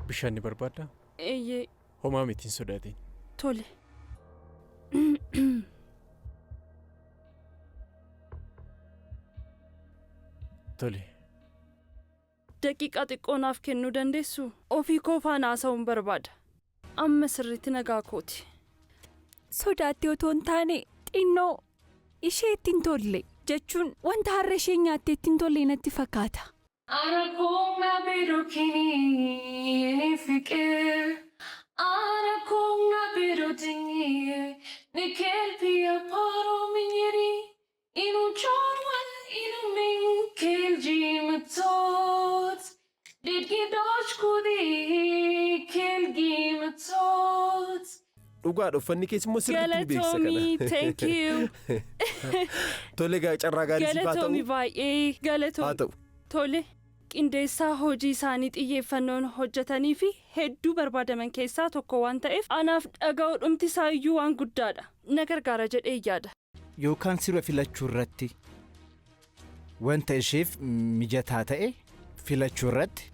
Bishaan ni barbaaddaa? Eeyyee. Homaa miti hin sodaatin. Tole. Tole. Daqiiqaa xiqqoo naaf kennuu dandeessuu? Ofii koo faana haasa'uun barbaada. Amma sirriitti nagaa kooti. Sodaattee otoo hin taane xinnoo isheetti hin tolle jechuun wanta har'a isheen nyaatte itti hin tolle natti fakkaata. Dhugaadha uffanni kees immoo sirriitti ni beeksisa kana. Galatoomi, thank you. Tole egaa carraa gaarii siif haa ta'u. Galatoomi baay'ee galatoomi. Haa ta'u. Tole, qindeessaa hojii isaanii xiyyeeffannoon hojjetanii fi hedduu barbaadaman keessaa tokko waan ta'eef anaaf dhaga'uu dhumti isaa iyyuu waan guddaadha. Na gargaara jedhee yaada. Yookaan sirba filachuu irratti wanta isheef mijataa ta'e filachuu irratti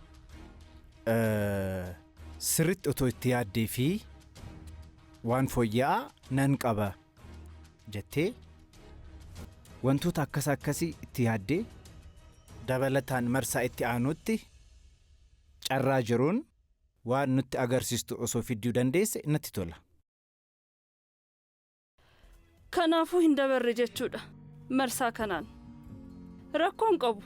sirriitti otoo itti yaaddee fi waan fooyya'aa nan qaba jettee wantoota akkas akkasii itti yaaddee dabalataan marsaa itti aanutti carraa jiruun waan nutti agarsiistu osoo fidduu dandeesse natti tola. Kanaafuu hin dabarre jechuudha marsaa kanaan. Rakkoo hin qabu.